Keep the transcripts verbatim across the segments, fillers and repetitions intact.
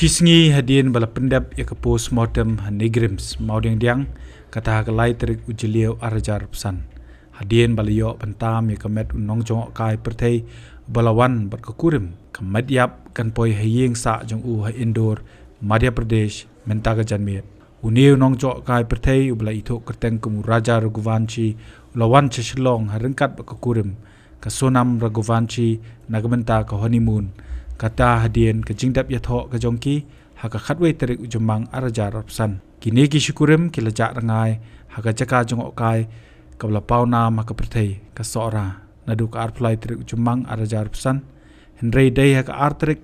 Shi sngi hadien ba la pyndep ïa ka post mortem ha NEIGRIHMS Mawdiangdiang, kata ha ka lai tarik u Jylliew ar hajar arphew san, hadien ba la ïoh ban tam ïa ka met u nongjngohkai pyrthei uba la wan bad ka kurim, ka met ïap kan poi ha ïing sah jong u ha Indore, Madhya Pradesh mynta ka janmiet. Une u nongjngohkai pyrthei uba la ithuh kyrteng kum u Raja Raghuvanshi u la wan sha Shillong ha ryngkat bad ka kurim, ka Sonam Raghuvanshi, na ka bynta ka honeymoon. Kata hadien ka jingdep ïathoh ka jong ki ha ka khatwei tarik u Jymmang ar hajar arphew san. Kine ki shikurim ki la jah rngai ha ka jaka jngohkai kaba la pawnam ha ka pyrthei, ka Sohra, naduh ka arphew lai tarik u Jymmang ar hajar arphew san. Hynrei dei ha ka ar tarik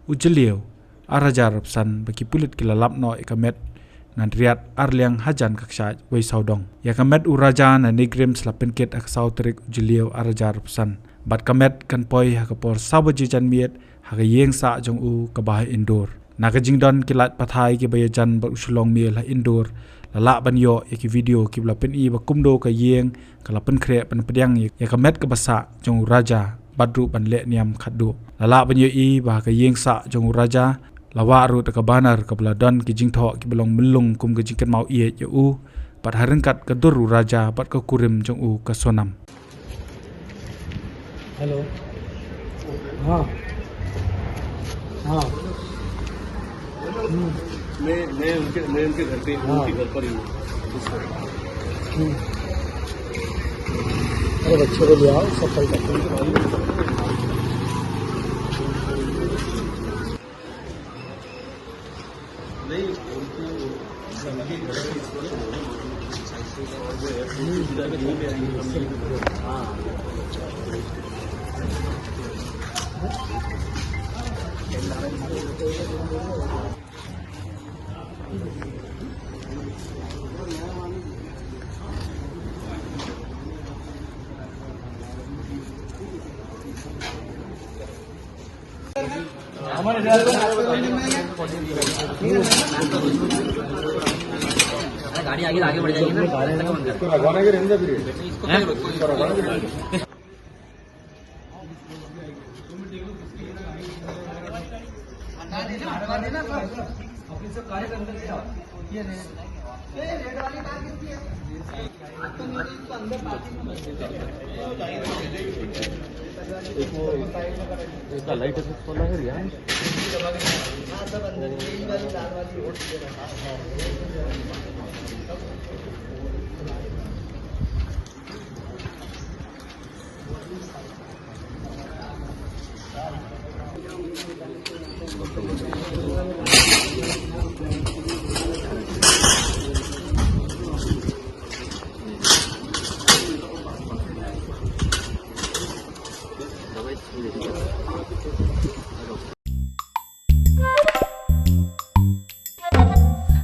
u Jylliew ar hajar arphew san ba ki pulit ki la lap noh ïa ka met ngan riat arliang hajan ka kshaid wei sawdong. Ïa ka met u Raja na NEIGRIHMS la pynkit ha ka saw tarik u Jylliew ar hajar arphew san, bad ka met kan poi ha ka por saw baje janmiet ha ka ïing sah jong u kaba ha Indore. Na ka jingdon ki lait pathai kiba ïajan bad u Shillong Mail ha Indore, la lah ban ïoh ïa ki video kiba la pyni ba kumno ka ïing ka la pynkhreh pynpdiang ïa ka met kaba sah jong u Raja bad ruh ban leh niam khatduh. La lah ban ïohi ba ha ka ïing sah jong u Raja la wah ruh da ka banner kaba la don ki jingthoh kiba long myllung kum ka jingkynmaw ïeit ïa u bad ha ryngkat ka dur u Raja bad ka kurim jong u, ka Sonam. हेलो। हाँ। हाँ। हम्म। मैं, मैं उनके, मैं उनके घर पे, हाँ। उनके घर पर ही हूँ। हम्म। अरे बच्चों को ले आओ, सब कल करते हैं। गाड़ी आगे, आगे बढ़ जाएगी ना। इसका लाइट इफेक्ट वाला है यार।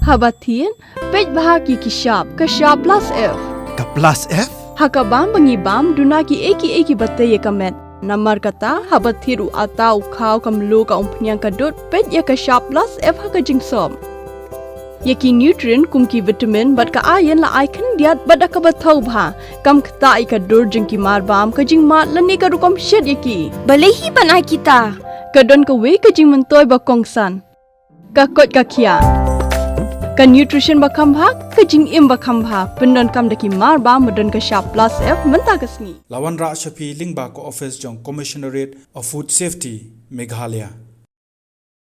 Haba thied, peit bha ki ki shap, ka shap plus F. Ka plus F? Ha ka bam ba ngi bam, duna ki ei ki ei kiba tei ïa ka met. Namar kata, haba thied u atta, u khaw, ka mluh, ka umphniang, ka dud, peit ïa ka shap plus F ha ka jingsop. Ïa ki nutrient kum ki vitamin bad ka iron la ai khyndiat bad da kaba thaw bha. Kam ktah ïa ka dur jong ki marbam, ka jingmad lane ka rukom shet ïa ki. Balei hi ban ai kita? Ka don kawei ka jingmyntoi ba kongsan. Ka koit ka khiah. Ka nutrition ba kham bha, ka jingim ba kham bha. Pyndonkam da ki marbam ba don ka shap plus F mynta ka sngi. La wanrah sha phi lyngba ka office jong Commissionerate of Food Safety, Meghalaya.